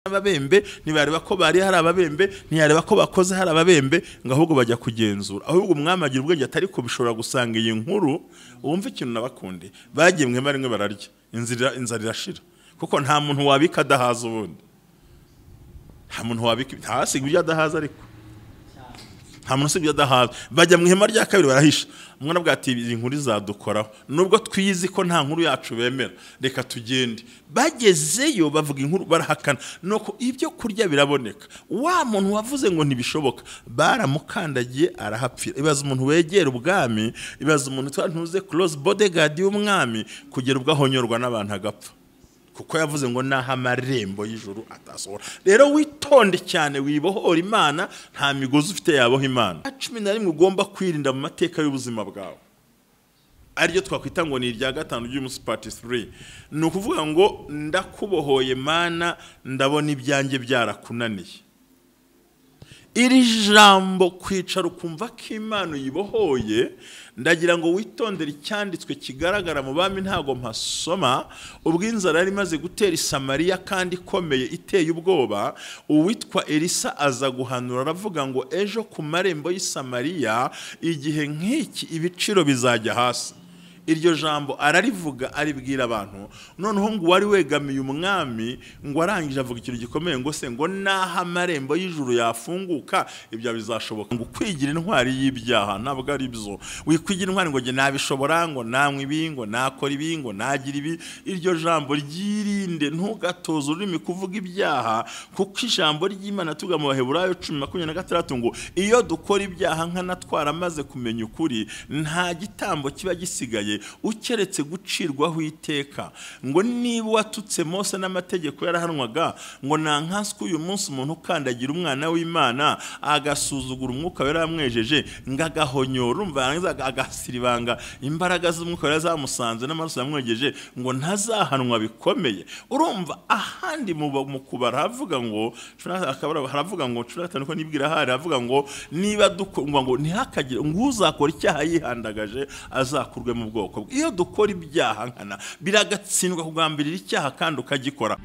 Ababembe ntibareba ko bari hari ababembe, ntiyareba ko bakoze hari ababembe, ngo ahubwo bajya kugenzura. Ahubwo umwami agira ubwenge atari ko bishobora gusanga iyi nkuru. Wumva ikintu nabakunde, bagiye mwe rimwe bararya, inzira inzara irashira, kuko nta muntu wabika adahaza. Ubundi nta muntu wabika ntasiga ibyo adahaza, ariko nta muntu usibye adahaza. Bajya mu ihema rya kabiri barahisha. Umwana avuga ati iyi nkuru izadukoraho, nubwo twizi ko nta nkuru yacu bemera, reka tugende. Bagezeyo bavuga inkuru barahakana, nuko ibyo kurya biraboneka. Wa muntu wavuze ngo ntibishoboka baramukandagiye arahapfira. Ibaza umuntu wegera ubwami, ibaza umuntu ntuze close bodyguard y'umwami, kugera ubwo ahonyorwa n'abantu agapfa, kuko yavuze ngo naho amarembo y'ijuru atasohora. Rero witonde cyane, wibohora Imana, nta migozi ufite yaboha Imana. 11 ugomba kwirinda mu mateka y'ubuzima bwawe, ariryo twakwita ngo ni irya gatanu ry'umunsi, part 3, ni ukuvuga ngo ndakubohoye Mana, ndabona ibyanjye byarakunaniye. Iri jambo kwicara ukumva ko Imana uyibohoye, ndagira ngo witondere icyanditswe kigaragara mu Bami, ntago mpasoma. Ubwo inzara yari imaze gutera i Samariya kandi ikomeye iteye ubwoba, uwitwa Elisa aza guhanura, aravuga ngo ejo ku marembo y'i Samariya igihe nk'iki ibiciro bizajya hasi. Iryo jambo ararivuga, aribwira abantu. Noneho ngo uwari wegamiye umwami ngo arangije avuga ikintu gikomeye, ngo se ngo naho amarembo y'ijuru yafunguka ibyo bizashoboka? Ngo kwigira intwari y'ibyaha ntabwo ari byo. Wikwigira intwari ngo njye nabishobora, ngo nanywa ibi, ngo nakora ibi, ngo nagira ibi. Iryo jambo ryirinde, ntugatoze ururimi kuvuga ibyaha, kuko ijambo ry'Imana tuga mu Baheburayo 10:26 ngo iyo dukora ibyaha nkanatwara amaze kumenya ukuri, nta gitambo kiba gisigaye ukeretse gucirwaho iteka. Ngo niba watutse Mose n'amategeko yarahanwaga, ngo nankanswe uyu munsi umuntu ukandagira umwana w'Imana, agasuzugura umwuka wera yamwejeje, ngo agahonyora, urumva agasiribanga imbaraga z'umwuka wera zamusanze n'amaraso yamwejeje, ngo ntazahanwa bikomeye. Urumva ahandi mu kubara haravuga ngo haravuga ngo 15 ko nibwira hari havuga ngo niba dukundwa ngo ntihakagire ngo uzakora icyaha yihandagaje azakurwe mu bwoko. Iyo dukora ibyaha nkana biragatsindwa kugambirira icyaha kandi ukagikora.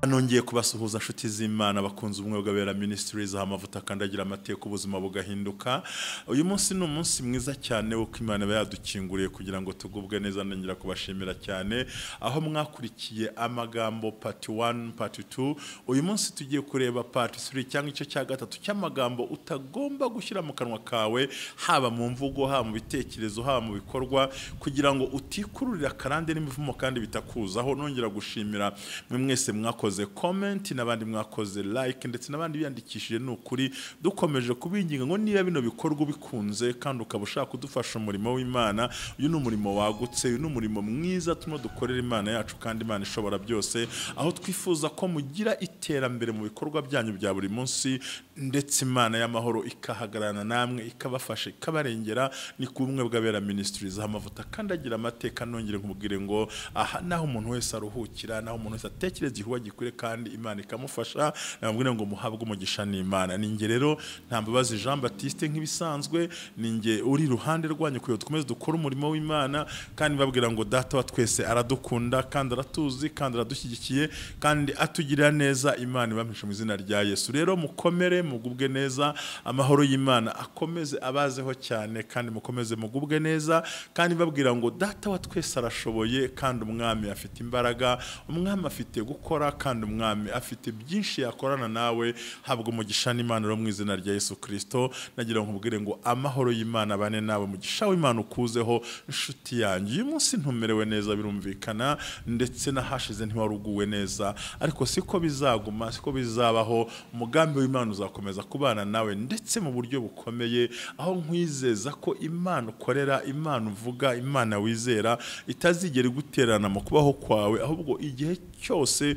Nongeye kubasuhuza nshuti z'Imana bakunze ubumwe bw'Abera Ministries, aho amavuta akandagira amateka ubuzima bugahinduka. Uyu munsi ni umunsi mwiza cyane wo Imana iba yadukinguriye kugira ngo tugubwe neza. Nongera kubashimira cyane aho mwakurikiye amagambo part 1, part 2. Uyu munsi tugiye kureba part 3 cyangwa igice cya gatatu cy'amagambo utagomba gushyira mu kanwa kawe, haba mu mvugo, haba mu bitekerezo, haba mu bikorwa, kugira ngo utikururira karande n'imivumo kandi bitakuzaho. Nongera gushimira mwe mwese mwakoze comment, n'abandi mwakoze like, ndetse n'abandi biyandikishije. Ni ukuri dukomeje kubinginga ngo niba bino bikorwa ubikunze kandi ukaba ushaka kudufasha umurimo w'Imana, uyu ni umurimo wagutse, uyu ni umurimo mwiza turimo dukorera Imana yacu kandi Imana ishobora byose, aho twifuza ko mugira iterambere mu bikorwa byanyu bya buri munsi, ndetse Imana y'amahoro ikahagararana namwe, ikabafasha, ikabarengera. Ni ku bumwe bw'Abera Ministries, aho amavuta akandagira amateka. Nongere nkubwire ngo aha naho umuntu wese aruhukira, naho umuntu wese atekereza igihuha gikure kandi Imana ikamufasha. Nababwira ngo muhabwe umugisha n'Imana. Ninjye rero Ntambabazi Jean Baptiste, nk'ibisanzwe ninjye uri iruhande rwanyu kugira dukomeze dukore umurimo w'Imana, kandi babwira ngo Data wa twese aradukunda kandi aratuzi kandi aradushyigikiye kandi atugirira neza. Imana ibampishe mu izina rya Yesu. Rero mukomere, mugubwe neza, amahoro y'Imana akomeze abazeho cyane kandi mukomeze mugubwe neza, kandi babwira ngo Data wa twese arashoboye kandi umwami afite imbaraga, umwami afite gukora kandi umwami afite byinshi yakorana nawe. Habwa umugisha n'Imana mu izina rya Yesu Kristo. Nagira ngo nkubwire ngo amahoro y'Imana bane nawe, umugisha w'Imana ukuzeho inshuti yanjye. Uyu munsi ntumerewe neza birumvikana, ndetse nahashize ntiwaruguwe neza, ariko siko bizaguma, siko bizabaho. Umugambi w'Imana uzakomeza kubana nawe ndetse mu buryo bukomeye, aho nkwizeza ko Imana ukorera, Imana uvuga, Imana wizera itazigera iguterana mu kubaho kwawe, ahubwo igihe cyose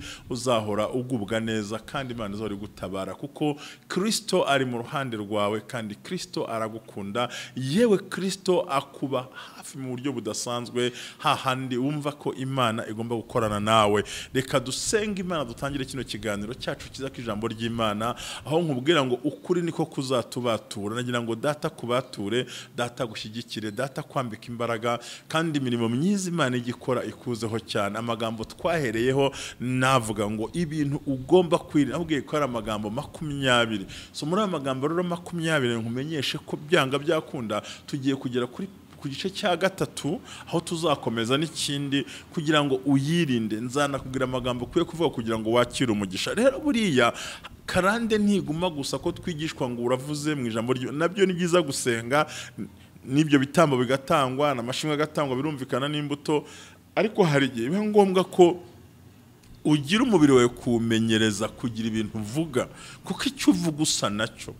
uzahora ugubwa neza kandi Imana izahora igutabara, kuko Kristo ari mu ruhande rwawe kandi Kristo aragukunda. Yewe Kristo akuba hafi mu buryo budasanzwe, hahandi wumva ko Imana igomba gukorana nawe. Reka dusenge Imana dutangire kino kiganiro cyacu cyiza k'ijambo ry'Imana, aho nkubwira ngo ukuri niko kuzatubatura. Nagira ngo data kubature, data gushyigikire, data kwambika imbaraga, kandi imirimo myiza Imana igikora ikuzeho cyane. Amagambo twahereyeho navuga ngo ibintu ugomba kwirinda, nabwiye ko ari amagambo 20. So muri aya magambo rero 20 nkumenyeshe ko byanga byakunda tugiye kugera kuri ku gice cya 3, aho tuzakomeza n'ikindi kugira ngo uyirinde. Nzanakubwira amagambo ukwiye kuvuga kugira ngo wakire umugisha. Rero buriya karande ntiguma gusa ko twigishwa ngo uravuze mu ijambo ryo, nabyo ni byiza gusenga, n'ibyo bitambo bigatangwa n'amashimwe agatangwa, birumvikana n'imbuto, ariko hari igihe biba ngombwa ko ugira umubiri wawe kumenyereza kugira ibintu uvuga, kuko icyo uvuga usa nacyo,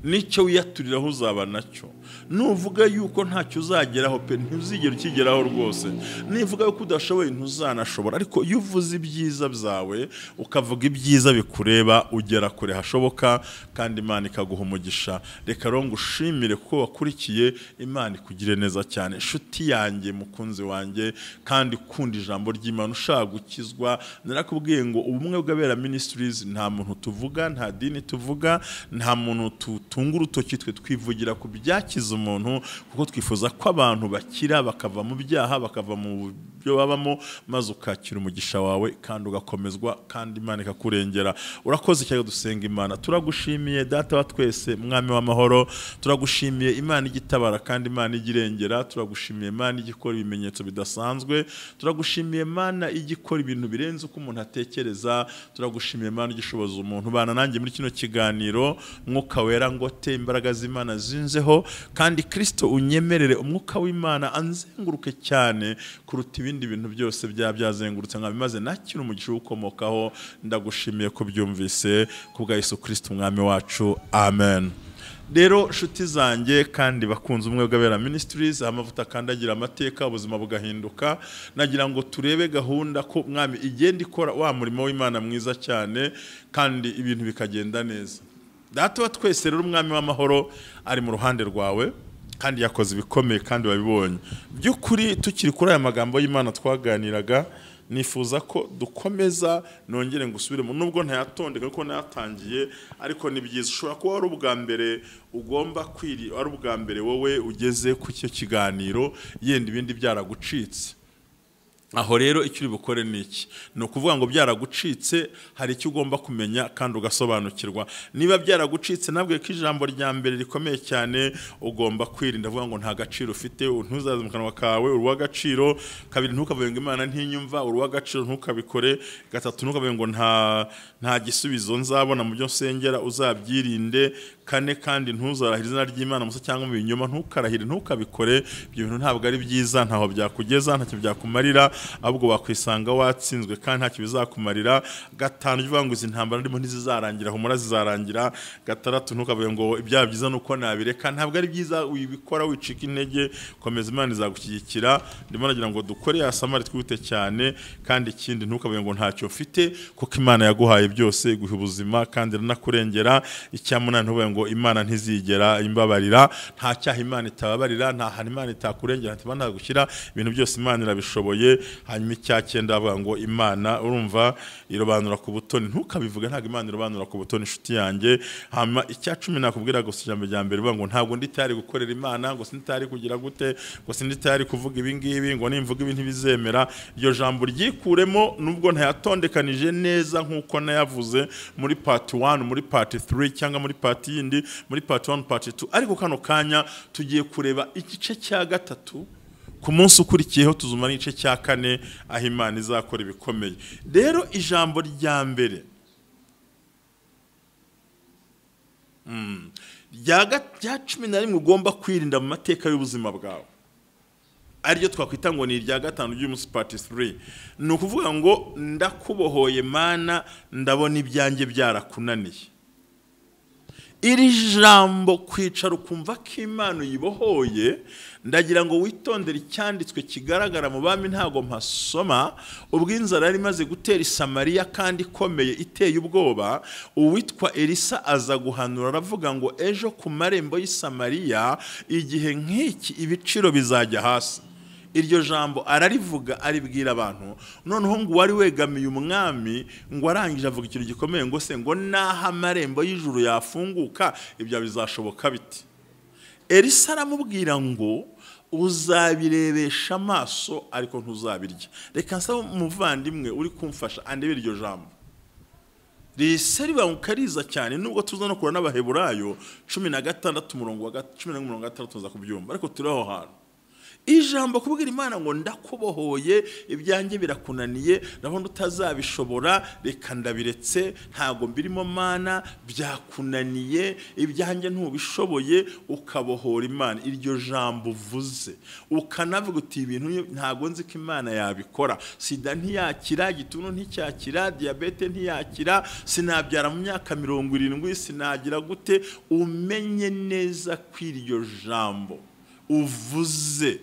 nicyo wiyaturiraho uzaba nacyo. Nuvuga yuko ntacyo uzageraho pe, ntuzigera ukigeraho rwose. Nivuga yuko udashoboye ntuzanashobora. Ariko iyo uvuze ibyiza byawe, ukavuga ibyiza bikureba, ugera kure hashoboka kandi Imana ikaguha umugisha. Reka rero ngushimire kuko wakurikiye, Imana ikugire neza cyane. Inshuti yanjye, mukunzi wanjye, kandi ukunda ijambo ry'Imana, ushaka gukizwa, narakubwiye ngo Ubumwe bw'Abera Ministries nta muntu tuvuga, nta dini tuvuga, nta muntu tutunga urutoki, twe twivugira ku byakiza umuntu, kuko twifuza ko abantu bakira bakava mu byaha, bakava mu byo babamo, maze ukakira umugisha wawe kandi ugakomezwa kandi Imana ikakurengera. Urakoze cyane, dusenga Imana. Turagushimiye Data wa twese, Mwami w'amahoro, turagushimiye Imana igitabara kandi Imana igirengera, turagushimiye Imana igikora ibimenyetso bidasanzwe, turagushimiye Imana igikora ibintu birenze uko umuntu atekereza, turagushimiye Imana igishoboza umuntu. Bana nanjye muri kino kiganiro, Mwuka Wera ngote imbaraga z'Imana zinzeho, kandi Kristo unyemerere umwuka w'Imana anzenguruke cyane kuruta ibindi bintu byose byazengurutse, nkabimaze nakira umugisha ukomokaho. Ndagushimiye ko byumvise kubwa Yesu Kristo Umwami wacu, amen. Rero nshuti zanjye kandi bakunze Ubumwe bw'Abera Ministries, amavuta akandagira amateka, ubuzima bugahinduka, nagira ngo turebe gahunda ko Mwami igenda ikora wa murimo w'Imana mwiza cyane kandi ibintu bikagenda neza. Data wa twese rero, Umwami w'amahoro ari mu ruhande rwawe kandi yakoze ibikomeye kandi wabibonye. By'ukuri tukiri kuri aya magambo y'Imana twaganiraga, nifuza ko dukomeza, nongere ngusubiremo nubwo ntayatondeka kuko nayatangiye, ariko ni byiza. Ushobora kuba ari ubwa mbere ugomba kwiri, ari ubwa mbere wowe ugeze ku cyo kiganiro, yenda ibindi byaragucitse. Aho rero icyo uri bukore ni iki? Ni ukuvuga ngo byaragucitse, hari icyo ugomba kumenya kandi ugasobanukirwa. Niba byaragucitse, nabwe ko ijambo rya mbere rikomeye cyane ugomba kwirinda avuga ngo nta gaciro ufite, ntuzaze mu kanwa kawe uri uw'agaciro. Kabiri, ntukavuge ngo Imana ntinyumva, uri uw'agaciro ntukabikore. Gatatu, ntukavuge ngo nta gisubizo nzabona mu byo nsengera, uzabyirinde. Kane, kandi ntuzarahire izina ry'Imana musa cyangwa mu binyoma, ntukarahire, ntukabikore. Ibyo bintu ntabwo ari byiza, ntaho byakugeza, ntacyo byakumarira, ahubwo wakwisanga watsinzwe kandi ntacyo bizakumarira. Gatanu, uvuga ngo izi ntambara ndimo ntizizarangira, humura zizarangira. Gatandatu, ntukavuge ngo ibyaha byiza nuko nabireka, ntabwo ari byiza, wibikora wicika intege, komeza Imana izagushyigikira. Ndimo nagira ngo dukore ya samari twihute cyane. Kandi ikindi, ntukavuge ngo ntacyo mfite, kuko Imana yaguhaye byose, iguha ubuzima kandi iranakurengera. Icya munani, ntukavuge ngo Imana ntizigera imbabarira, nta cyaha Imana itababarira, nta hantu Imana itakurengera, nta ntagushyira, ibintu byose Imana irabishoboye. Hanyuma icya cyenda, avuga ngo Imana urumva irobanura ku butoni, ntukabivuga, ntabwo Imana irobanura ku butoni, inshuti yanjye. Hanyuma icya 10 nakubwira gusa ijambo rya mbere, uvuga ngo ntabwo ndi tayari gukorera Imana, ngo sindi tayari kugira gute, ngo sindi tayari kuvuga ibi ngibi, ngo nimvuga ibi ntibizemera. Iryo jambo ryikuremo, nubwo ntayatondekanije neza nkuko nayavuze muri part 1, muri part 3 cyangwa muri part yindi, muri part 1, part 2, ariko kano kanya tugiye kureba igice cya 3. Ku munsi ukurikiyeho tuzuma n'igice cya 4, aho Imana izakora ibikomeye. Rero ijambo rya mbere rya 11 ugomba kwirinda mu mateka y'ubuzima bwawe, ariryo twakwita ngo ni irya 5 ry'umunsi part 3, ni ukuvuga ngo ndakubohoye Mana, ndabona ibyanjye byarakunaniye. Iri jambo kwicara ukumva ko Imana uyibohoye, ndagira ngo witondere icyanditswe kigaragara mu bami, ntago mpasoma. Ubwo inzara yari imaze gutera i Samariya kandi ikomeye iteye ubwoba, uwitwa Elisa aza guhanura aravuga ngo ejo ku marembo y'i Samariya igihe nk'iki ibiciro bizajya hasi. Iryo jambo ararivuga aribwira abantu. Noneho ngo wari wegamiye umwami ngo arangije avuga ikintu gikomeye ngo se ngo naho amarembo y'ijuru yafunguka ibyo bizashoboka biti? Elisa aramubwira ngo uzabirebesha amaso ariko ntuzabirya. Reka nsaba umuvandimwe uri kumfasha andebe iryo jambo risa ribanguka cyane, nubwo tuza no kura n'Abaheburayo 16 umurongo wa 11 tuza kubyumva, ariko turi aho hantu. Ijambo kubwira Imana ngo ndakubohoye, ibyanjye birakunaniye, ndabona utazabishobora, reka ndabiretse, ntago mbirimo Mana, byakunaniye, ibyanjye ntubishoboye, ukabohora Imana. Iryo jambo uvuze ukanavuga uti ibintu ntago nzi ko Imana yabikora, sida ntiyakira, igituntu nticyakira, diabete ntiyakira, sinabyara mu myaka 70, sinagira gute. Umenye neza ko iryo jambo uvuze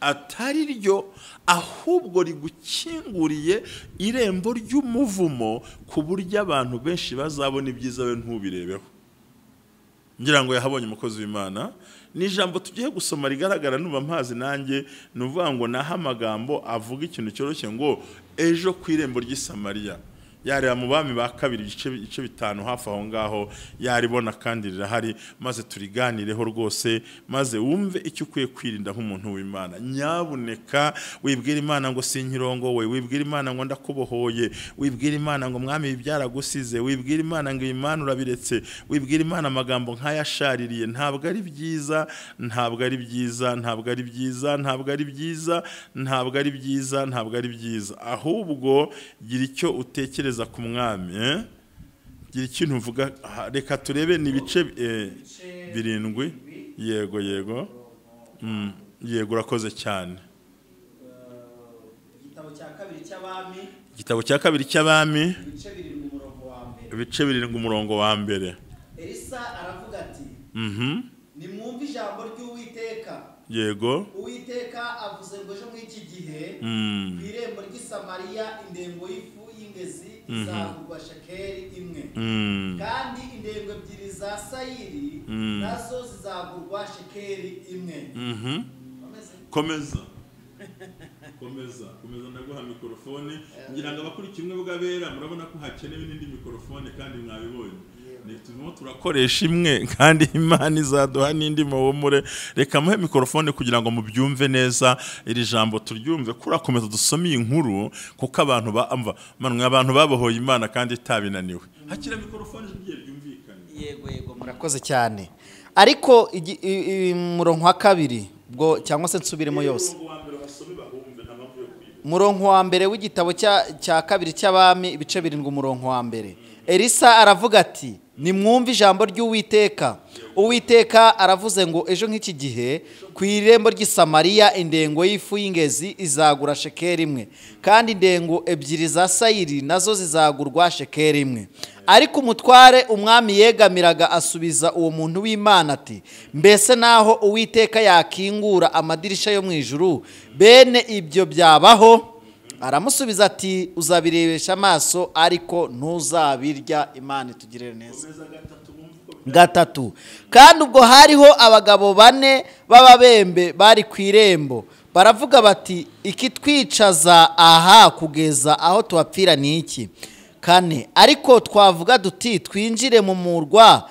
atari ryo, ahubwo rigukinguriye irembo ry'umuvumo, ku buryo abantu benshi bazabona ibyiza we ntubirebeho. Ngira ngo yahabonye umukozi w'Imana. Ni ijambo tugiye gusoma rigaragara nuba mpazi nanjye, nuvuga ngo naho amagambo avuga ikintu cyoroshye ngo ejo ku irembo ry'i Samariya. Yareba mu bami ba kabiri ibice 5 hafi aho ngaho yaribona kandi rirahari, maze turiganireho rwose, maze wumve icyo ukwiye kwirinda nk'umuntu w'Imana. Nyabuneka wibwira Imana ngo sinkirongo we, wibwira Imana ngo ndakubohoye, wibwira Imana ngo mwami ibyaragusize, wibwira Imana ngo Imana urabiretse, wibwira Imana amagambo nk'ayashaririye. Ntabwo ari byiza, ntabwo ari byiza, ntabwo ari byiza, ntabwo ari byiza, ntabwo ari byiza, ntabwo ari byiza. Ahubwo gira icyo utekereza ku mwami, gira ikintu uvuga. Reka turebe ni ibice 7. Yego yego, yego, urakoze cyane. Igitabo cya kabiri cy'Abami, ibice 7 umurongo wa mbere. Elisa aravuga ati nimwumve ijambo ry'Uwiteka. Yego. Uwiteka avuze ngo ejo mw'iki gihe ku irembo ry'i Samariya indengo y'ifu y'ingezi izagurwa shekeli imwe, kandi indengo 2 za sayiri nazo zizagurwa shekeli imwe. Komeza komeza komeza, ndaguha mikrofone ngira ngo abakuri kimwe bw'abera murabona ko hakenewe n'indi mikrofone, kandi mwabibonye turimo turakoresha imwe kandi Imana izaduha n'indi muhumure. Reka muhe mikrofone kugira ngo mubyumve neza iri jambo turyumve. Kurakomeza dusome iyi nkuru kuko abantu bamva abantu babohoye Imana kandi itabinaniwe. Hakira mikrofone igiye byumvikane. Yego yego, murakoze cyane. Ariko umurongo wa kabiri ubwo cyangwa se nsubiremo yose. Umurongo wa mbere w'igitabo cya kabiri cy'Abami ibice 7 umurongo wa mbere. Elisa aravuga ati nimwumve ijambo ry'Uwiteka. Uwiteka aravuze ngo ejo nk'iki gihe ku irembo ry'i Samariya indengo y'ifu y'ingezi izagura shekeli imwe, kandi indengo 2 za sayiri nazo zizagurwa shekeli imwe. Ariko umutware umwami yegamiraga asubiza uwo muntu w'Imana ati mbese naho Uwiteka yakingura amadirisha yo mu ijuru bene ibyo byabaho? Aramusubiza ati uzabirebesha amaso ariko ntuzabirya. Imana itugirire neza. 3. Kandi ubwo hariho abagabo 4 b'ababembe bari ku irembo, baravuga bati ikitwicaza aha kugeza aho tubapfira ni iki? 4. Ariko twavuga duti twinjire mu murwa,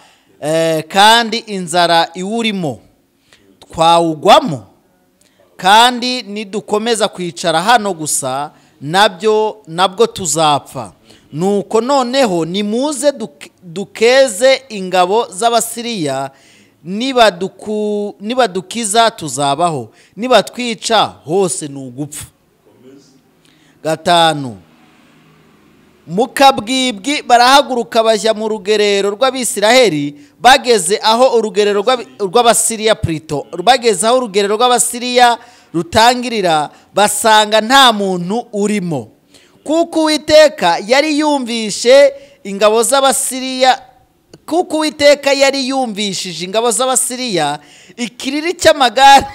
kandi inzara iwurimo twawugwamo, kandi nidukomeza kwicara hano gusa nabyo nabwo tuzapfa. Nuko noneho nimuze dukeze ingabo z'Abasiriya, nibadukiza tuzabaho, nibatwica hose nugupfa. 5. Mukabwibwi barahaguruka bajya mu rugerero rw'Abisiraheli, bageze aho urugerero rw'Abasiriya prito, bageze aho urugerero rw'Abasiriya rutangirira, basanga nta muntu urimo, kuko Uwiteka yari yumvishe ingabo z'Abasiriya Kuko Uwiteka yari yumvishije ingabo z'Abasiriya ikiriri cy'amagare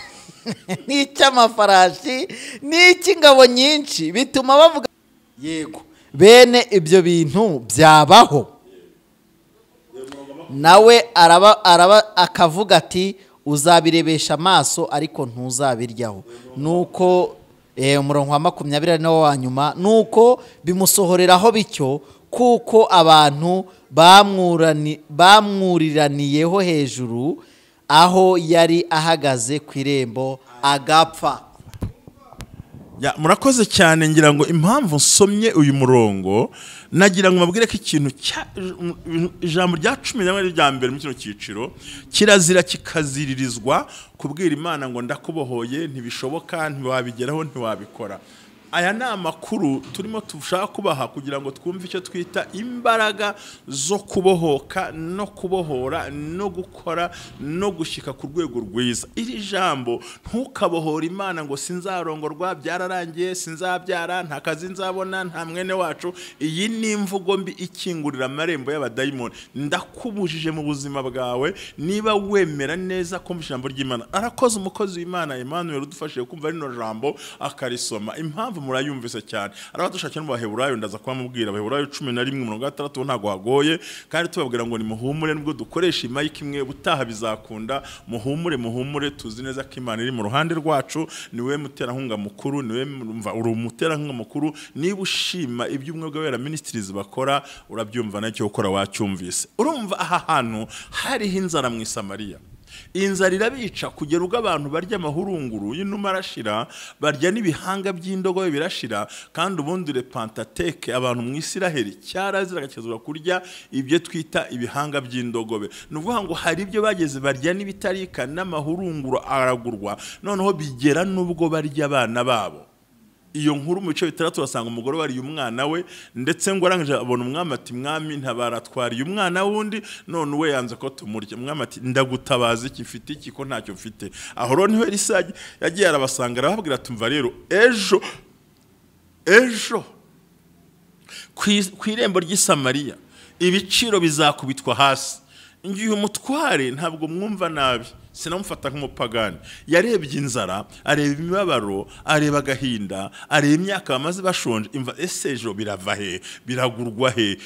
n'icy'amafarashi n'icy'ingabo nyinshi, bituma bavuga yego bene ibyo bintu byabaho. Nawe araba akavuga ati uzabirebesha amaso ariko ntuzabiryaho. Nuko umurongo wa 20 ari nawo wa nyuma, nuko bimusohoreraho bityo, kuko abantu bamwuriraniyeho hejuru aho yari ahagaze ku irembo agapfa. Ya, murakoze cyane. Ngira ngo impamvu nsomye uyu murongo, nagira ngo mabwire ko ikintu ijambo rya 11 rya mbere mu kino cyiciro kirazira kikaziririzwa kubwira Imana ngo ndakubohoye, ntibishoboka, ntiwabigeraho, ntiwabikora. Aya ni amakuru turimo tushaka kubaha kugira ngo twumve icyo twita imbaraga zo kubohoka no kubohora no gukora no gushyika ku rwego rwiza. Iri jambo ntukabohora Imana ngo sinzarongorwa, byararangiye, sinzabyara, nta kazi nzabona, nta mwene wacu. Iyi ni imvugo mbi ikingurira amarembo y'abadayimoni. Ndakubujije mu buzima bwawe niba wemera neza kumva ijambo ry'Imana. Arakoze umukozi w'Imana Emmanuel udufashije kumva rino jambo akarisoma. Impamvu murayumvise cyane, arabadushakira mu Baheburayo, ndaza kubamubwira Abaheburayo 11:6, ntago hagoye, kandi tubabwira ngo ni muhumure, nubwo dukoresha imayiki imwe ubutaha bizakunda. Muhumure, muhumure, tuzi neza ko Imana iri mu ruhande rwacu. Niwe muterankunga mukuru, niwe mva uri umuterankunga mukuru. Niba ushima ibyo Umwe Bw'Abera Ministries bakora, urabyumva nacyo ukora wacyumvise. Urumva aha hantu hariho inzara mu Isamariya. Inzara irabica kugera ubwo abantu barya amahurunguru y'inuma arashira, barya n'ibihanga by'indogobe birashira. Kandi ubundi repantateke abantu mu Isiraheli cyarazira gakizura kurya ibyo twita ibihanga by'indogobe. Ni ukuvuga ngo hari ibyo bageze barya n'ibitarika n'amahurunguru aragurwa, noneho bigera n'ubwo barya abana babo. Iyo nkuru mu bice 6 urasanga umugore wariye umwana we, ndetse ngo arangije abona umwami ati mwami ntabaratwariye umwana wundi, none we yanze ko tumurya. Umwami ati ndagutabaza iki, mfite iki ko ntacyo mfite. Aho rero niho Elisa yagiye arabasanga, arababwira ati umva rero ejo ku irembo ry'i Samariya ibiciro bizakubitwa hasi. Ngiye umutware ntabwo mwumva nabi, sinamufata nk'umupagani. Yarebye inzara, areba imibabaro, areba agahinda, areba imyaka bamaze bashonje, imva ese ejo birava he, biragurwa he,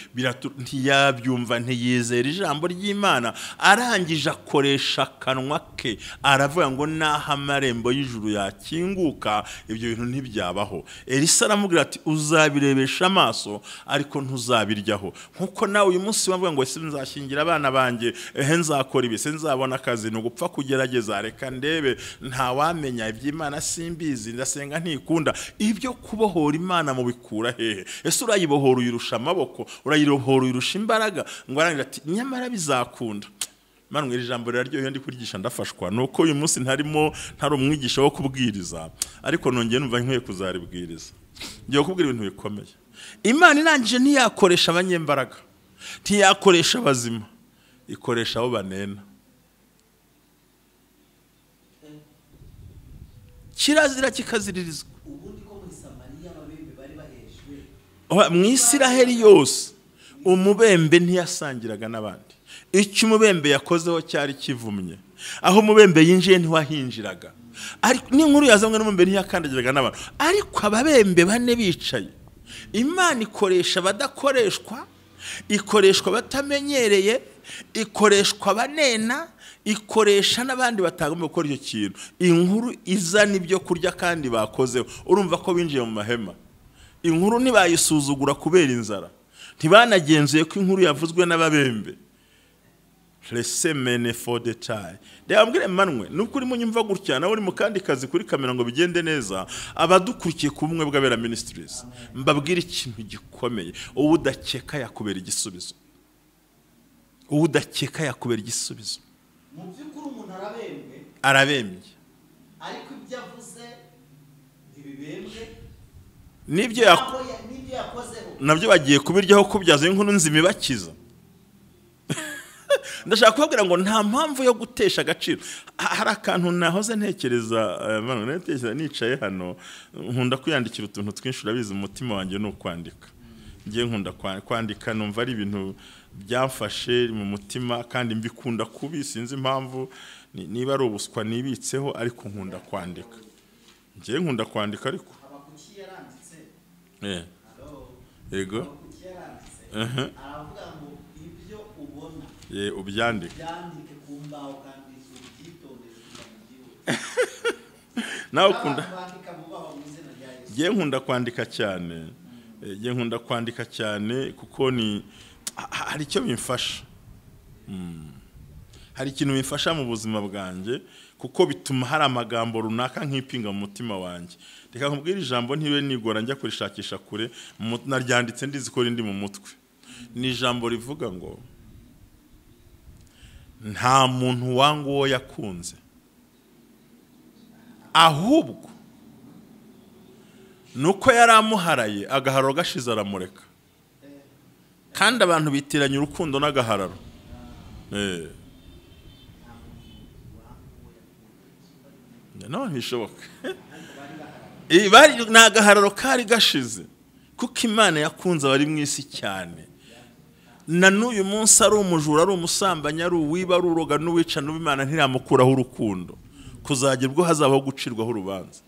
ntiyabyumva, ntiyizera ijambo ry'Imana. Arangije akoresha akanwa ke aravuga ngo naho amarembo y'ijuru yakinguka ibyo bintu ntibyabaho. Elisa aramubwira ati uzabirebesha amaso ariko ntuzabiryaho. Nkuko nawe uyu munsi bavuga ngo ese nzashyingira abana banjye, ehe nzakora ibi, se nzabona akazi, ni ugupfa kugerageza, reka ndebe, ntawamenya iby'Imana simbizi, ndasenga ntikunda. Ibyo kubohora Imana mubikura hehe? Ese urayibohora uyirusha amaboko, urayibohora uyirusha imbaraga? Ngo arangira ati nyamara bizakunda. Manu iri jambo riraryoheye, ndi kuryigisha ndafashwa. Nuko uyu munsi ntarimo, ntari umwigisha wo kubwiriza, ariko nongeye numva nkwiye kuzaribwiriza. Ngiye kukubwira ibintu bikomeye. Imana irangije ntiyakoresha abanyembaraga, ntiyakoresha abazima, ikoresha abo banena. Kirazira kikaziririzwa. Mu Isiraheli yose umubembe ntiyasangiraga n'abandi. Icyo umubembe yakozeho cyari kivumye. Aho umubembe yinjiye ntiwahinjiraga. Ariko n'inkuru yazanywe n'umubembe ntiyakandagiraga n'abantu. Ariko ababembe bane bicaye. Imana ikoresha abadakoreshwa, ikoreshwa batamenyereye, ikoreshwa banena, ikoresha n'abandi batagomba gukora icyo kintu. Inkuru izana ibyo kurya kandi bakozeho. Urumva ko binjiye mu mahema. Inkuru ntibayisuzugura kubera inzara. Ntibanagenzuye ko inkuru yavuzwe n'ababembe. Resemene for the time. Ndababwire Emmanuel, nubwo urimo nyumva gutya nawe uri mu kandi kazi kuri kamera ngo bigende neza, abadukurikiye ku Bumwe bw'Abera Ministries, mbabwire ikintu gikomeye. Uwo udakeka yakubera igisubizo. Uwo udakeka yakubera igisubizo. Mu by'ukuri umuntu arabembwe, arabembye, ariko ibyo avuze ntibibembwe, nibyo yakozeho nabyo bagiye kubiryaho kubyaza inkuru nzima ibakiza. Ndashaka kubabwira ngo nta mpamvu yo gutesha agaciro. Hari akantu nahoze ntekereza, nicaye hano, nkunda kwiyandikira utuntu twinshi, urabizi umutima wanjye ni ukwandika. Ngiye nkunda kwandika, numva ari ibintu byamfashe mu mutima kandi mbikunda kubi, sinzi impamvu, niba ari ubuswa nibitseho, ariko nkunda kwandika. Ngiye nkunda kwandika ariko yego aravuga ngo ibyo ubona ubyandike ku mbaho kandi ubyitondere. Nawe ukunda ngiye nkunda kwandika cyane, ngiye nkunda kwandika cyane kuko ni hari icyo bimfasha, hari ikintu bimfasha mu buzima bwanjye, kuko bituma hari amagambo runaka nkipinga mu mutima wanjye. Reka nkubwire ijambo ntiwe nigora njya kurishakisha kure, naryanditse ndizi ko rindi mu mutwe. Ni ijambo rivuga ngo nta muntu wanga uwo yakunze, ahubwo nuko yaramuharaye agahararo gashize aramureka. Kandi abantu bitiranya urukundo n'agahararo. No ntibishoboka. Ni agahararo kari gashize, kuko Imana yakunze abari mu isi cyane. Na n'uyu munsi ari umujura, ari umusambanyi, ari uwiba, ari uroga n'uwica, n'Imana ntiramukuraho urukundo kuzagera ubwo hazabaho gucirwaho urubanza.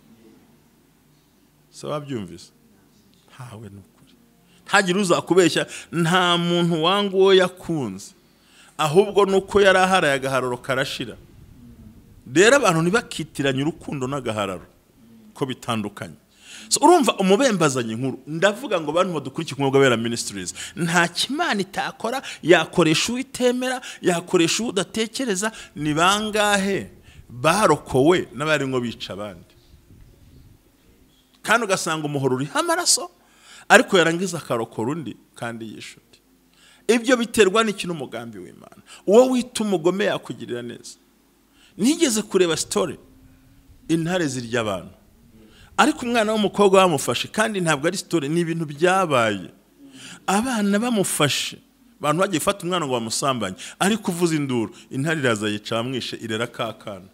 Se wabyumvise? Ntawe n'ukuri, ntagire uzakubeshya. Nta muntu wanga uwo yakunze, ahubwo nuko yari aharaye agahararo karashira. Rero abantu ntibakitiranye urukundo n'agahararo ko bitandukanye. So urumva umubembazanye inkuru, ndavuga ngo bantu badukurikiye ku Mwuka Wera Ministries, nta kimana itakora, yakoresha uwitemera, yakoresha udatekereza. Ni bangahe barokowe n'abari ngo bica abandi, kandi ugasanga umuhoro uriho amaraso, ariko yarangiza akarokora undi kandi yishe undi. Ibyo biterwa n'iki? N'umugambi w'Imana. Uwo wita umugome yakugirira neza. Nigeze kureba story, intare zirya abantu, ariko umwana w'umukobwa bamufashe, kandi ntabwo ari story, ni ibintu byabaye. Abana bamufashe, abantu bagiye gufata umwana ngo bamusambanye, ariko uvuza induru, intare iraza yica amwishe, irera kakana.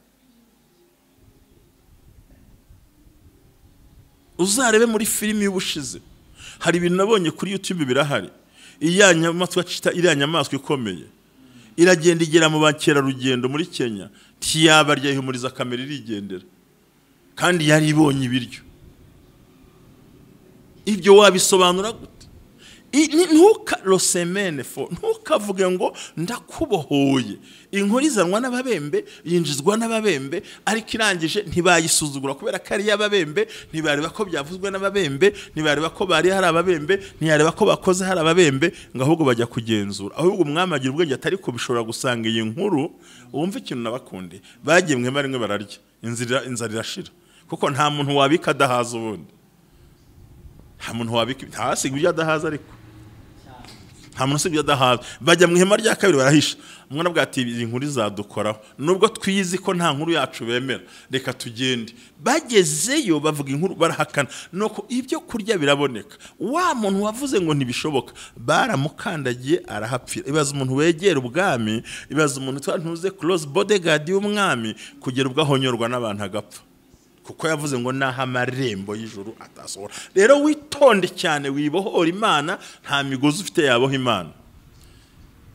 Uzarebe muri filimi y'ubushize, hari ibintu nabonye kuri YouTube birahari. Iya nyamaswa cita, iriya nyamaswa ikomeye iragenda igera mu bakerarugendo muri Kenya, ntiyabarya, ihumuriza kamera irigendera, kandi yari ibonye ibiryo. Ibyo wabisobanura gute? Ntukavuge ngo ndakubohoye. Inkuru izanwa n'ababembe, yinjizwa n'ababembe, ariko irangije ntibayisuzugura kubera ko ari y'ababembe, ntibareba ko byavuzwe n'ababembe, ntibareba ko bari hari ababembe, ntiyareba ko bakoze hari ababembe, ngo ahubwo bajya kugenzura. Ahubwo umwami agira ubwenge atari ko bishobora gusanga iyi nkuru. Wumva ikintu nabakunde, bagiye mwe rimwe bararya, inzara irashira, kuko nta muntu wabika adahaza ubundi. Nta muntu wabika ntasiga ibyo adahaza, ariko nta muntu usibye adahaza. Bajya mu ihema rya kabiri barahisha. Umwana avuga ati iyi nkuru izadukoraho, nubwo twizi ko nta nkuru yacu bemera, reka tugende. Bagezeyo bavuga inkuru barahakana, nuko ibyo kurya biraboneka. Wa muntu wavuze ngo ntibishoboka baramukandagiye arahapfira. Ibaza umuntu wegera ubwami, ibaza umuntu ntuze close bodyguard y'umwami, kugera ubwo ahonyorwa n'abantu agapfa, kuko yavuze ngo naho amarembo y'ijuru atasohora. Rero witonde cyane, wibohora Imana, nta migozi ufite yaboha Imana.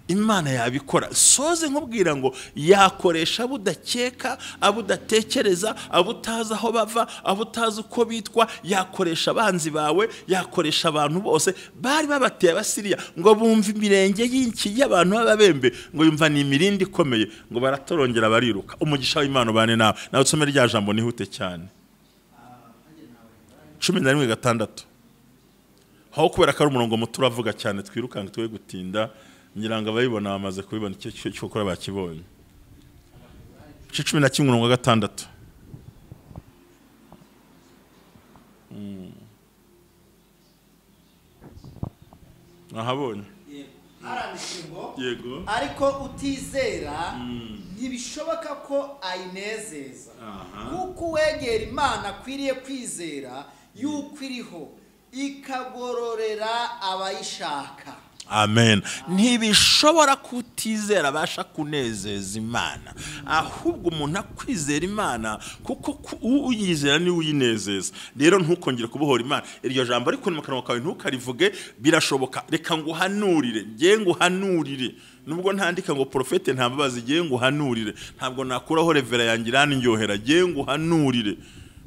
Imana yabikora. Soze nkubwira ngo yakoresha abo udakeka, abo udatekereza, abo utazi aho bava, abo utazi uko bitwa. Yakoresha abanzi bawe, yakoresha abantu bose bari babateye Abasiriya ngo bumve imirenge y'inki y'abantu b'ababembe, ngo yumva ni imirindi ikomeye, ngo baratorongera bariruka. Umugisha w'Imana ubane nawe. Nawe usome rya jambo nihute cyane, 11:6. Aho kubera ko ari umurongo muto uravuga cyane, twirukanka twe gutinda, ngira ngo abayibona bamaze kubibona icyo cyo bakibonye. 11:6. Ahabonye. Yego. Ariko utizera ntibishoboka ko ayinezeza, kuko uwegera Imana akwiriye kwizera yuko iriho, ikagororera abayishaka. Amen. Ntibishobora kutizera abasha kunezeza Imana, ahubwo umuntu akwizera Imana kuko uyizera ni uyinezeza. Rero ntukongere kubohora Imana. Iryo jambo ariko mu kanwa kawe ntukarivuge, birashoboka. Reka nguhanurire, ngiye nguhanurire. Nubwo ntandika ngo profete nta mbabazi, ngiye nguhanurire. Ntabwo nakuraho revera yanjye irandyohera, ngiye nguhanurire.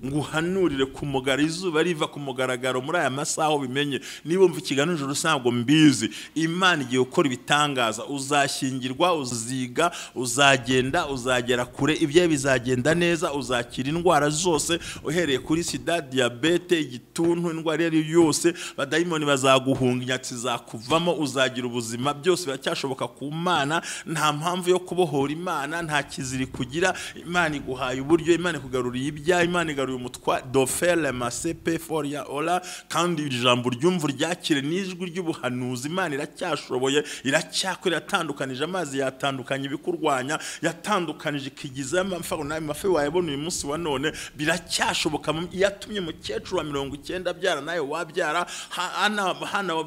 Nguhanurire ku mugara izuba riva ku mugaragaro muri aya masaha ubimenye. Niba umva ikiganiro nijoro ntabwo mbizi, Imana igiye gukora ibitangaza. Uzashyingirwa, uziga, uzagenda, uzagera kure, ibyawe bizagenda neza, uzakira indwara zose uhereye kuri sida, diyabete, igituntu, indwara iyo ari yo yose, badayimoni bazaguhunga, inyatsi zakuvamo, uzagira ubuzima. Byose biracyashoboka ku Mana. Nta mpamvu yo kubohora Imana, nta kiziri kugira. Imana iguhaye uburyo, Imana ikugaruriye ibyawe, Imana igaruye umutwa dofele masepe foria ola. Kandi ijambo ryumva ryakire n'ijwi ry'ubuhanuzi. Imana iracyashoboye, iracyakora, yatandukanije amazi, yatandukanye ibikurwanya, yatandukanije ikigiza amafi wayabona uyu munsi wa none. Biracyashoboka. Yatumye mukecuru wa 90 abyara, nawe wabyara. Hana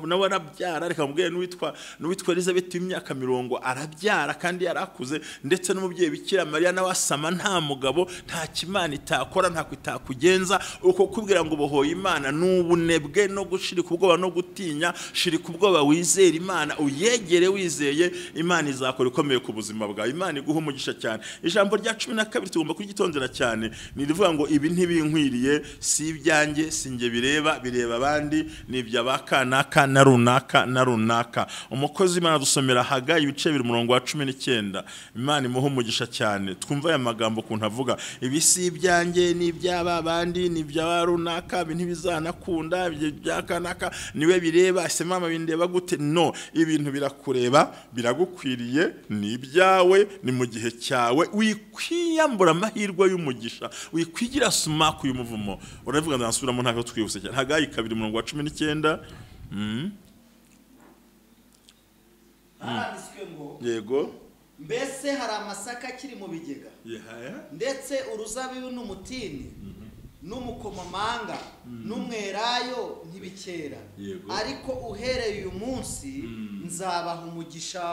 nawe arabyara. Reka mubwire n'uwitwa Elizabeth w'imyaka 40 arabyara kandi yarakuze, ndetse n'umubyeyi Bikira Mariya nawe asama nta mugabo. Nta kimana itakora, nta kugenza. Uko kubwira ngo bohoye Imana n'ubunebwe no gushirika ubwoba no gutinya. Shirika ubwoba, wizere Imana, uyegere wizeye, Imana izakora ikomeye ku buzima bwawe. Imana iguha umugisha cyane. Ijambo rya 12 tugomba kuryitondera cyane, ni rivuga ngo ibi ntibinkwiriye, si ibyanjye, si njye bireba, bireba abandi, ni iby'abaka naka na runaka na runaka. Umukozi Imana dusomera Hagayi ibice 2 umurongo wa 19. Imana imuha umugisha cyane. Twumva aya magambo kuntu avuga, ibi si ibyanjye, ni iby'aba abandi, ni iby'aba runaka, ibi ntibizanakunda, ibyakanaka niwe bireba, ese mama bindeba gute? No, ibintu birakureba, biragukwiriye, ni ibyawe, ni mu gihe cyawe. Wikwiyambura amahirwe y'umugisha, wikwigira sumaku y'umuvumo. Uravuga ndansubiramo ntako twihuse cyane. Hagayi 2 umurongo wa 19. Haranditswe ngo, yego, mbese hari amasaka akiri mu bigega, ndetse uruzabibu n'umutini n'umukomamanga n'umwelayo ntibikera, ariko uhereye uyu munsi nzabaha umugisha.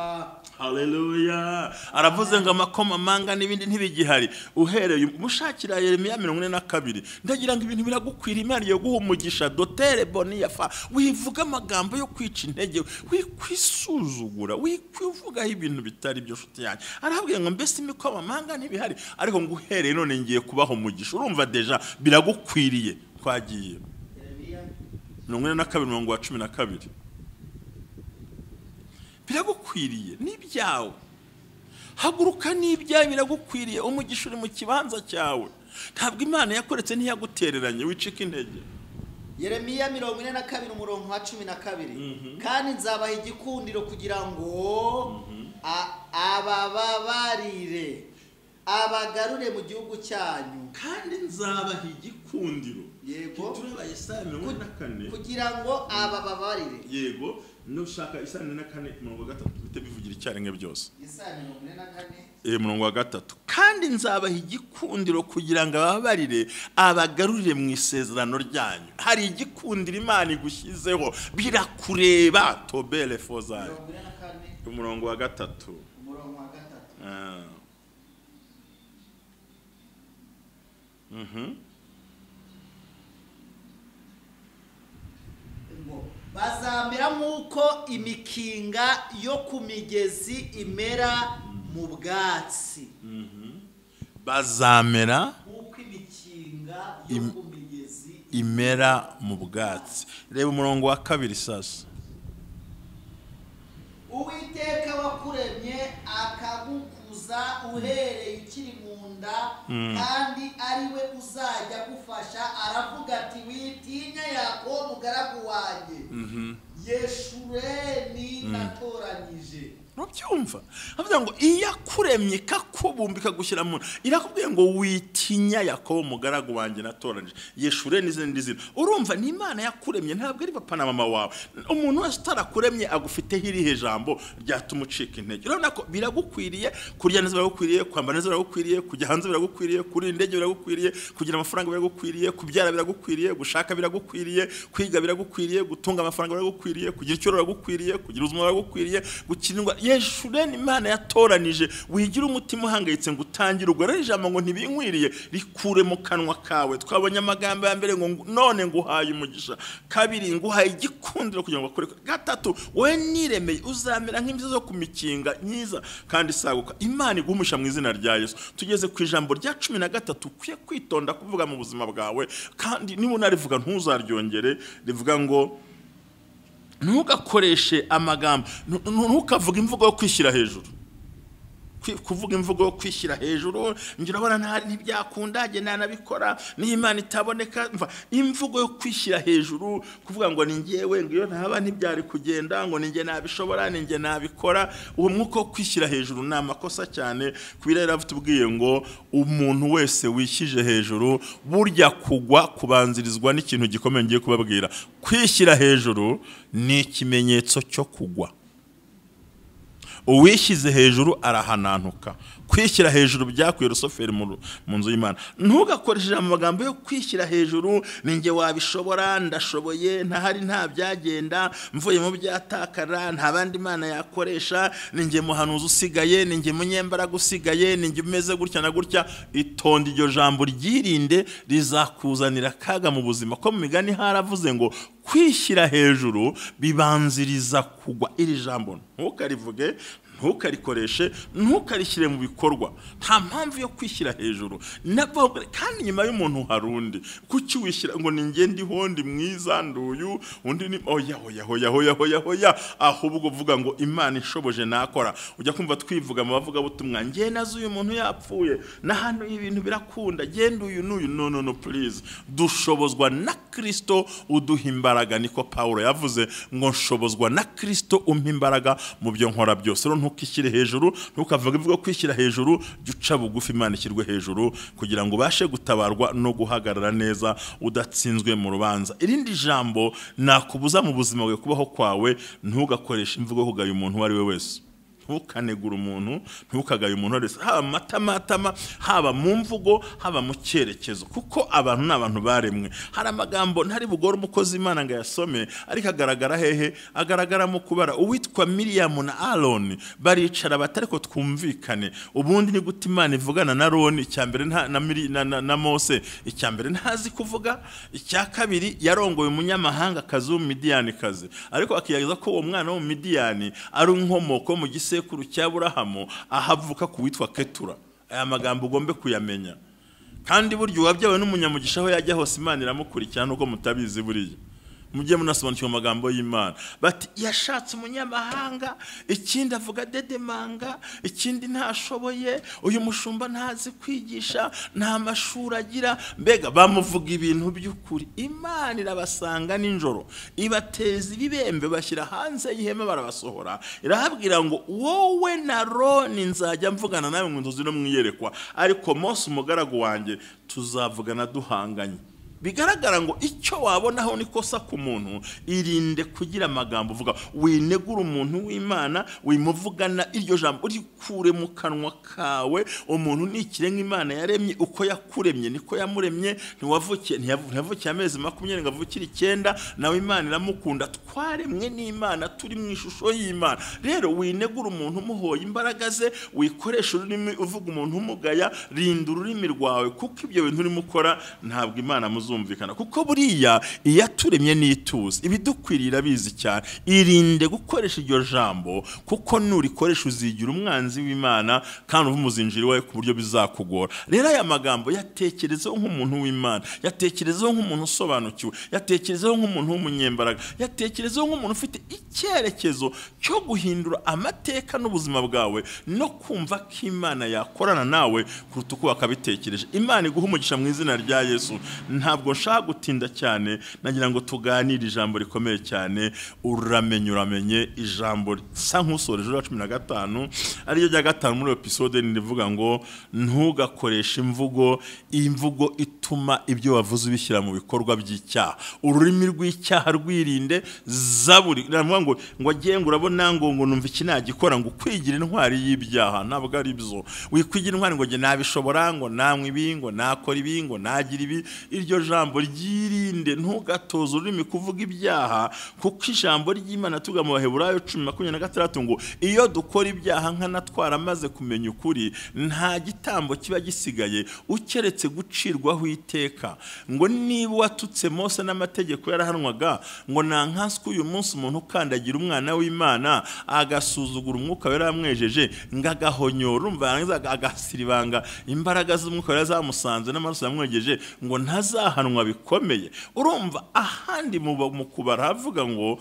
Haleluya. Aravuze ngo amakomamanga n'ibindi ntibigihari uhereye mushakira Yeremiya 42. Ndagira ngo ibintu biragukwira, Imana yo guha umugisha. Dotere boniyafa, wivuga amagambo yo kwica intege, wikwisuzugura, wikwivugaho ibintu bitari byo. Nshuti yanjye, arahabwiye ngo mbese imikomamanga ntibihari, ariko ngo uhereye none ngiye kubaha umugisha. Urumva deja biragukwiriye. Twagiye 42 umurongo wa 12. Biragukwiriye, n'ibyawe. Haguruka, n'ibyawe biragukwiriye. Umugisha uri mu kibanza cyawe. Ntabwo Imana yakoretse ntiyagutereranye, wicika intege. Yeremiya 42 umurongo wa 12. Kandi nzabaha igikundiro kugira ngo abababarire, abagarure mu gihugu cyanyu. Kandi nzabaha igikundiro. Yego, tureba Yesaya 44 kugira ngo abababarire. Yego, nushaka Yesaya 44 umurongo wa 3 bite bivugira icyarimwe byose. Yesaya 44 umurongo wa 3. Kandi nzabaha igikundiro kugira ngo ababarire, abagarurire mu isezerano ryanyu. Hari igikundiro Imana igushyizeho, birakureba. Tobele fozari umurongo wa 3. Umurongo wa 3. Bazamera nk'uko imikinga yo ku migezi imera mu bwatsi. Bazamera nk'uko imikinga yo ku migezi imera mu bwatsi. Reba umurongo wa 2 sasa. Uwiteka wakuremye akagukuza uhereye ukiri mu nda, kandi ari we uzajya gufasha, aravuga ati witinya Yakobo mugaragu wanjye, Yeshureni natoranyije. Urabyumva? Avuga ngo iyakuremye ikakubumbika gushyira mu, irakubwiye ngo witinya Yakobo mugaragu wanjye natoranyije, Yeshureni n'izindi zina. Urumva ni Imana yakuremye, ntabwo ari papa na mama wawe. Umuntu wese utarakuremye agufiteho irihe jambo ryatuma ucika intege. Urabona ko biragukwiriye kurya neza, biragukwiriye kwambara neza, biragukwiriye kujya hanze, biragukwiriye kuri indege, biragukwiriye kugira amafaranga, biragukwiriye kubyara, biragukwiriye gushaka, biragukwiriye kwiga, biragukwiriye gutunga amafaranga, biragukwiriye kugira icyo biragukwiriye kugira ubuzima ubuzima buragukwiriye, gukira indwara. Yeshureni Imana yatoranije, wigira umutima uhangayitse ngo utangire ubwo. Rero ijambo ngo ntibinkwiriye rikure mu kanwa kawe. Twabonye amagambo ya mbere ngo none nguhaye umugisha, kabiri nguhaye igikundiro kugira ngo bakore, gatatu wowe niremeye uzamera nk'imisozi yo ku mikinga myiza kandi isaguka. Imana iguhumisha mu izina rya Yesu. Tugeze ku ijambo rya 13 ukwiye kwitonda kuvuga mu buzima bwawe, kandi niba unarivuga ntuzaryongere. Rivuga ngo ntugakoreshe amagambo, ntukavuge imvugo yo kwishyira hejuru. Kuvuga imvugo yo kwishyira hejuru, ngira urabona ntibyakunda, njye nanabikora, niyo Imana itaboneka. Imvugo yo kwishyira hejuru, kuvuga ngo ni njyewe, ngo iyo ntaba ntibyari kugenda, ngo ni njye nabishobora, ni njye nabikora. Uwo mwuka wo kwishyira hejuru ni amakosa cyane. Kubera rero tubwiye ngo umuntu wese wishyije hejuru, burya kugwa kubanzirizwa n'ikintu gikomeye ngiye kubabwira. Kwishyira hejuru ni ikimenyetso cyo kugwa. Uwishyize hejuru arahanantuka. Kwishyira hejuru byakuye Rusoferi mu nzu y'Imana. Ntugakoreshe amagambo yo kwishyira hejuru, ninjye wabishobora, ndashoboye, ntahari nta byagenda, mvuye mu byatakara, nta bandi Imana yakoresha, ninjye muhanuzi usigaye, ninjye munyembaraga usigaye, ninjye umeze gutya na gutya. Itonde iryo jambo, ryirinde, rizakuzanira akaga mu buzima. Ko mu migani haravuze ngo kwishyira hejuru bibanziriza kugwa. Iri jambo ntukarivuge, ntukarikoreshe, ntukarishyire mu bikorwa. Nta mpamvu yo kwishyira hejuru. Kandi nyuma y'umuntu hari undi. Kuki wishyira ngo ni njye ndiho, ndi mwiza, nduyu, undi ni oya oya oya oya oya oya. Ahubwo uvuga ngo Imana ishoboje nakora. Ujya kumva twivuga mu bavuga butumwa, njye nazo uyu muntu yapfuye, na hano ibintu birakunda, genda uyu n'uyu. No no no, please. Dushobozwa na Kristo uduha imbaraga. Niko Paulo yavuze ngo nshobozwa na Kristo umpa imbaraga mu byo nkora byose. Rero ntukishyire hejuru, ntukavuge imvugo kwishyira hejuru, jya uca bugufi, Imana ishyirwe hejuru kugira ngo ubashe gutabarwa no guhagarara neza udatsinzwe mu rubanza. Irindi jambo nakubuza mu buzima bwawe, kubaho kwawe, ntugakoreshe imvugo yo kugaya umuntu uwo ari we wese. Ntukanegura umuntu, ntukagaye umuntu wese, haba matamatama, haba mu mvugo, haba mu cyerekezo, kuko abantu ni abantu baremwe. Hari amagambo ntari bugore umukozi Imana ngo ayasome, ariko agaragara hehe? Agaragara mu kubara. Uwitwa Miriam na Aaron baricara batari ko twumvikane, ubundi ni gute Imana ivugana na Aaron? Icyambere na Mose, icyambere ntazi kuvuga, icya kabiri yarongoye umunyamahanga kazi w'Umidiyani kazi, ariko akiyagiza ko uwo mwana w'Umidiyani ari inkomoko mu gisekuru cya Aburahamu, ahavuka ku witwa Ketura. Aya magambo ugombe kuyamenya. Kandi burya uwabyawe n'umunyamugisha aho yajya hose Imana iramukurikirana, nuko mutabizi. Buriya mujye munasobanukirwa amagambo y'Imana. Bati yashatse umunyamahanga, ikindi avuga dedemanga, ikindi ntashoboye, uyu mushumba ntazi kwigisha, nta mashuri agira, mbega bamuvuga ibintu by'ukuri. Imana irabasanga nijoro, ibateza ibibembe, bashyira hanze y'ihema, barabasohora. Irahabwira ngo wowe na Aroni nzajya mvugana nawe mu nzozi no mu iyerekwa, ariko Mose umugaragu wanjye tuzavugana duhanganye. Bigaragara ngo icyo wabonaho nikosa ku muntu, irinde kugira amagambo uvuga. Winegura umuntu w'Imana, wimuvugana iryo jambo, rikure mu kanwa kawe. Umuntu ni ikirenga Imana yaremye, uko yakuremye niko yamuremye. Ntiwavukiye ntiyavukiye amezi 20 ngo avukire 9, nawe Imana iramukunda. Twaremwe n'Imana, turi mu ishusho y'Imana. Rero winegura umuntu umuhoye imbaraga ze, wikoresha ururimi uvuga umuntu umugaya. Rinda ururimi rwawe, kuko ibyo bintu urimo ukora ntabwo Imana muzumvikana, kuko buriya iyaturemye n'ituze ibidukwirira bizi cyane. Irinde gukoresha iryo jambo, kuko nurikoresha uzigira umwanzi w'Imana kandi uva umuzinjiri wawe ku buryo bizakugora. Rero aya magambo yatekerezeho nk'umuntu w'Imana, yatekerezeho nk'umuntu usobanukiwe, yatekerezeho nk'umuntu w'umunyembaraga, yatekerezeho nk'umuntu ufite icyerekezo cyo guhindura amateka n'ubuzima bwawe, no kumva ko Imana yakorana nawe kuruta uko wakabitekereje. Imana iguhe umugisha mu izina rya Yesu. Ntabwo nshaka gutinda cyane, nagira ngo tuganire ijambo rikomeye cyane. Uramenye uramenye ijambo risa nk'usoreje rya 15, ariyo rya 5 muri episode, rivuga ngo ntugakoreshe imvugo ituma ibyo wavuze ubishyira mu bikorwa by'icyaha. Ururimi rw'icyaha rwirinde. Zaburi iravuga ngo agiye ngo urabona ngo numva iki nagikora, ngo kwigira intwari y'ibyaha ntabwo ari byo. Wikwigira intwari ngo nge nabishobora, ngo namwe ibi, ngo nakora ibi, ngo nagira ibi. Iryo jambo ryirinde, ntugatoze ururimi kuvuga ibyaha, kuko ijambo ry'Imana tuga mu Baheburayo 10:26 ngo iyo dukora ibyaha nkana twaramaze kumenya ukuri, nta gitambo kiba gisigaye ukeretse gucirwaho iteka. Ngo niba watutse Mose n'amategeko yarahanwaga, ngo nankanswe uyu munsi umuntu ukandagira umwana w'Imana agasuzugura umwuka wera yamwejeje, ngagahonyora, urumva yarangiza agasiribanga imbaraga z'umwuka wera zamusanze n'amaraso yamwejeje, ngo ntazahanwa bikomeye. Urumva ahandi mu kubara havuga ngo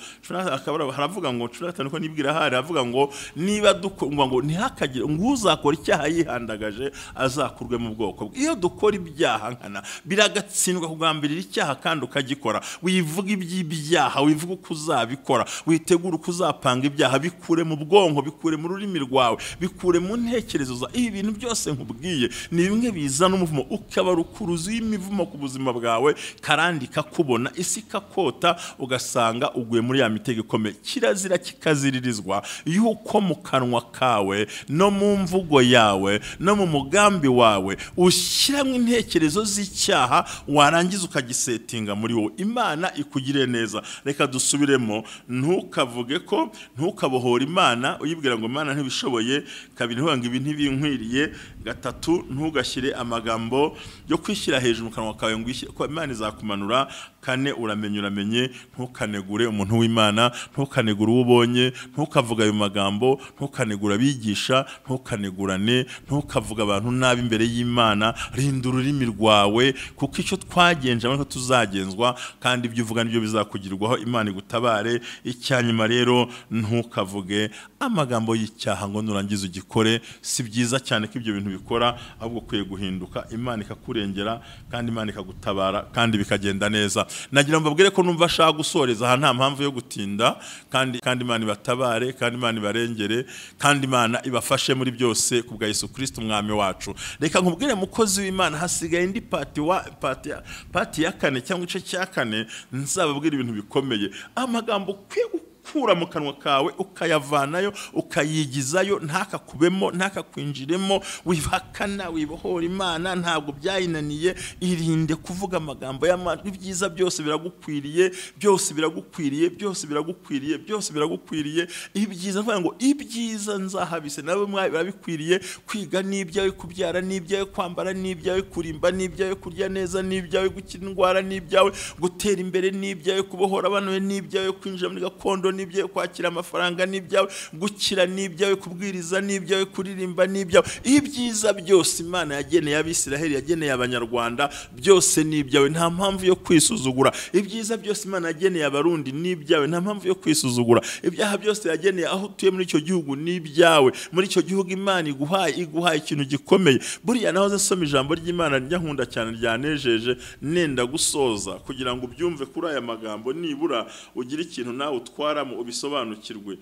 haravuga ngo 15 ko nibwira hari havuga ngo niba dukundwa ngo ntihakagire ngo uzakora icyaha yihandagaje azakurwe mu bwoko. Iyo dukora ibyaha nkana biragatsindwa kugambirira icyaha kandi ukagikora, wivuga iby'ibyaha, wivuga uko uzabikora, witegura uko uzapanga ibyaha, bikure mu bwonko, bikure mu rurimi rwawe, bikure mu ntekerezo zawe. Ibi bintu byose nkubwiye ni bimwe bizana umuvumo, ukaba rukuruzi y'imivumo ku buzima bwawe, karandika kubona isi kakota, ugasanga uguye muri ya mitego ikomeye. Kirazira kikaziririzwa yuko mu kanwa kawe no mu mvugo yawe no mu mugambi wawe ushyiramo intekerezo z'icyaha, warangiza ukagisetinga muri wowe. Imana ikugire neza. Reka dusubiremo, ntukavuge ko, ntukabohora Imana uyibwira ngo Imana ntibishoboye. Kabiri, ntuvuge ngo ibi ntibinkwiriye. Gatatu, ntugashyire amagambo yo kwishyira hejuru mu kanwa kawe ngo ko Imana izakumanura. Kane, uramenye uramenye, ntukanegure umuntu w'Imana, ntukanegure uwo ubonye, ntukavuga ayo magambo, ntukanegura abigisha, ntukanegurane, ntukavuga abantu nabi imbere y'Imana. Rinda ururimi rwawe, kuko icyo twagenje ariko tuzagenzwa, kandi ibyo uvuga nibyo bizakugirwaho. Imana igutabare. Icyanyuma rero, ntukavuge amagambo y'icyaha ngo nurangiza ugikore. Si byiza cyane ko ibyo bintu bikora, ahubwo ukwiye guhinduka, Imana ikakurengera kandi Imana ikagutabara kandi bikagenda neza. Nagira ngo mbabwire ko numva ashaka gusoreza aha, nta mpamvu yo gutinda, kandi Imana ibatabare, kandi Imana ibarengere, kandi Imana ibafashe muri byose ku bwa Yesu Kristo umwami wacu. Reka nkubwire mukozi w'Imana, hasigaye indi pati ya kane cyangwa igice cya kane, nzababwira ibintu bikomeye. Amagambo ukwiye gukura mu kanwa kawe ukayavanayo, ukayigizayo, ntakakubemo, ntakakwinjiremo. Wihakana, wibohora Imana, ntabwo byayinaniye. Irinde kuvuga amagambo y'amajwi. Ibyiza byose biragukwiriye, byose biragukwiriye, byose biragukwiriye, byose biragukwiriye. Ibyiza mvuga ngo ibyiza nzahabise nawe birabikwiriye. Kwiga n'ibyawe, kubyara n'ibyawe, kwambara n'ibyawe, kurimba n'ibyawe, kurya neza n'ibyawe, gukira indwara n'ibyawe, gutera imbere n'ibyawe, kubohora abantu n'ibyawe, kwinjira muri gakondo n'ibyawe, kwakira amafaranga n'ibyawe, gukira n'ibyawe, kubwiriza n'ibyawe, kuririmba n'ibyawe. Ibyiza byose Imana yageneye Abisiraheli, yageneye Abanyarwanda, byose n'ibyawe, nta mpamvu yo kwisuzugura. Ibyiza byose Imana yageneye Abarundi n'ibyawe, nta mpamvu yo kwisuzugura. Ibyaha byose yageneye aho utuye muri icyo gihugu n'ibyawe. Muri icyo gihugu Imana iguhaye ikintu gikomeye. Buriya nahoze nsoma ijambo ry'Imana nkunda cyane ryanejeje, nenda gusoza kugira ngo ubyumve kuri aya magambo, nibura ugire ikintu nawe utwaramo, ubisobanukirwe,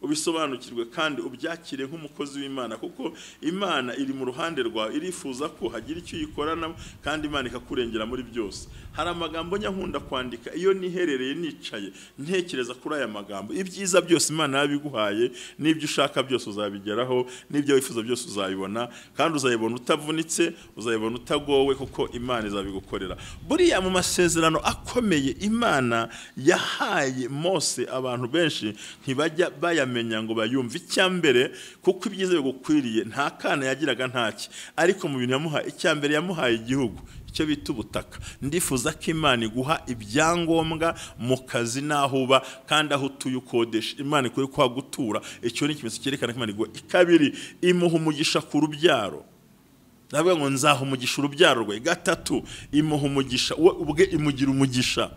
ubisobanukirwe kandi ubyakire nk'umukozi w'Imana, kuko Imana iri mu ruhande rwawe, irifuza ko hagira icyo uyikorana, kandi Imana ikakurengera muri byose. Hari amagambo nkunda kwandika iyo niherereye nicaye ntekereza kuri aya magambo. Ibyiza byose Imana yabiguhaye, n'ibyo ushaka byose uzabigeraho, n'ibyo wifuza byose uzabibona, kandi uzayibona utavunitse, uzayibona utagowe, kuko Imana izabigukorera. Buriya mu masezerano akomeye Imana yahaye Mose, abantu benshi ntibajya bayamenya ngo bayumve. Icyambere, kuko ibyiza bigukwiriye, nta kana yagiraga ntaki, ariko mu bintu yamuhaye, icyambere yamuhaye igihugu, icyo bita ubutaka. Ndifuza ko Imana iguha ibyangombwa mu kazi naho uba, kandi aho utuye ukodesha, Imana ikwiye kuhagutura. Icyo ni ikimenyetso cyerekana ko Imana iguha. Ikabiri, imuha umugisha ku rubyaro. Ndavuga ngo nzaha umugisha urubyaro rwe. Gatatu, imuha umugisha we ubwe, imugira umugisha.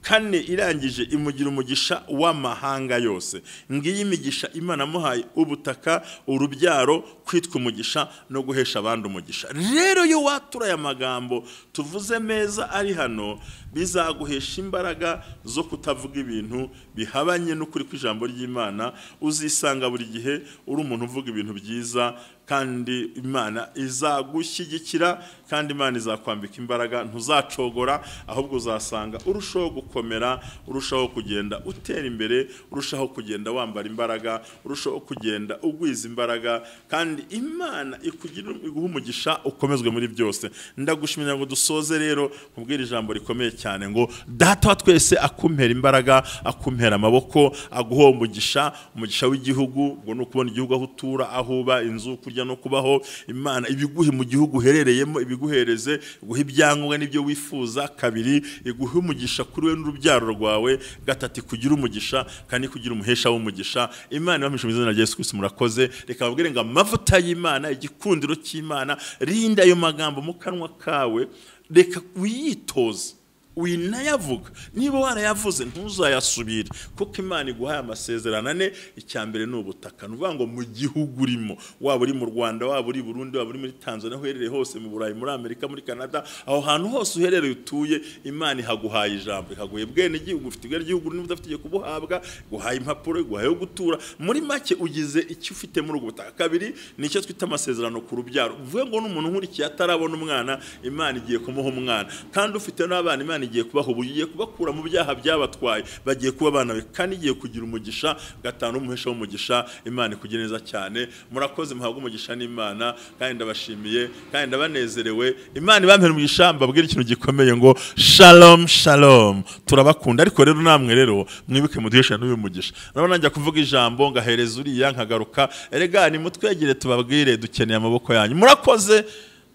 Kane, irangije imugira umugisha w'amahanga yose. Ngiyi imigisha Imana amuhaye: ubutaka, urubyaro, kwitwa umugisha no guhesha abandi umugisha. Rero iyo watura aya magambo tuvuze meza ari hano, bizaguhesha imbaraga zo kutavuga ibintu bihabanye n'ukuri kw'ijambo ry'Imana. Uzisanga buri gihe uri umuntu uvuga ibintu byiza, kandi Imana izagushyigikira kandi Imana izakwambika imbaraga, ntuzacogora, ahubwo uzasanga urushaho gukomera, urushaho kugenda utera imbere, urushaho kugenda wambara imbaraga, urushaho kugenda ugwiza imbaraga, kandi Imana ikugira iguha umugisha ukomezwe muri byose. Ndagushimira ngo dusoze rero kubwira ijambo rikomeye cyane ngo Data wa twese akumpera imbaraga, akumpera amaboko, aguha umugisha, umugisha w'igihugu, ubwo ni ukubona igihugu aho utura, aho uba, inzu, kurya no kubaho. Imana ibiguhe mu gihugu uherereyemo, ibiguhereze, iguhe ibyangombwa n'ibyo wifuza. Kabiri, iguhe umugisha kuri we n'urubyaro rwawe. Gatatu, ikugira umugisha kandi ikugira umuhesha w'umugisha. Imana ibamishe mu izina rya Yesu Kristo. Murakoze. Reka babwire ngo amavuta y'Imana, igikundiro cy'Imana, rinda ayo magambo mu kanwa kawe, reka wiyitoze, winayavuga. Niba warayavuze ntuzayasubire, kuko Imana iguhaye amasezerano ane. Icya mbere ni ubutaka, ni ukuvuga ngo mu gihugu urimo, waba uri mu Rwanda, waba uri Burundi, waba uri muri Tanzania, aho uherereye hose, mu Burayi, muri Amerika, muri Canada, aho hantu hose uherereye utuye, Imana ihaguhaye ijambo, ihaguye bwene gihugu, ufite ubwene gihugu niba udafite kubuhabwa, iguhaye impapuro, iguhaye gutura, muri make ugize icyo ufite muri ubwo butaka. Kabiri, nicyo twita amasezerano ku rubyaro, uvuge ngo n'umuntu nkurikiye atarabona umwana, Imana igiye kumuha umwana, kandi ufite n'abana Imana igiye kubaha ubu, igiye kubakura mu byaha byabatwaye, bagiye kuba abana be, kandi igiye kugira umugisha. Gatanu, umuhesha w'umugisha, Imana ikugira neza cyane. Murakoze, muhabwe umugisha n'Imana, kandi ndabashimiye, kandi ndabanezerewe. Imana ibampere umugisha. Mbabwire ikintu gikomeye ngo shalom shalom, turabakunda. Ariko rero namwe rero mwibuke muduhesha n'uyu mugisha. Urabona njya kuvuga ijambo ngahereza uriya nkagaruka, erega ni mutwegere tubabwire, dukeneye amaboko yanyu. Murakoze.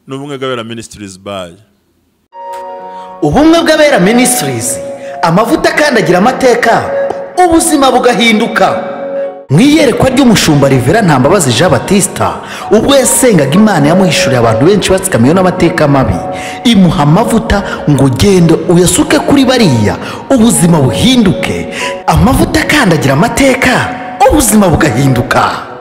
Ni Ubumwe bw'Abera Ministries. Bye. Ubumwe bw'Abera Ministries, amavuta akandagira amateka, ubuzima bugahinduka. Mu iyerekwa ry'umushumba Rivera Ntambabazi Jean Batista, ubwo yasengaga Imana yamuhishuriye abantu benshi batsikamiwe n'amateka mabi, imuha amavuta ngo ugende uyasuke kuri bariya, ubuzima buhinduke. Amavuta akandagira amateka, ubuzima bugahinduka.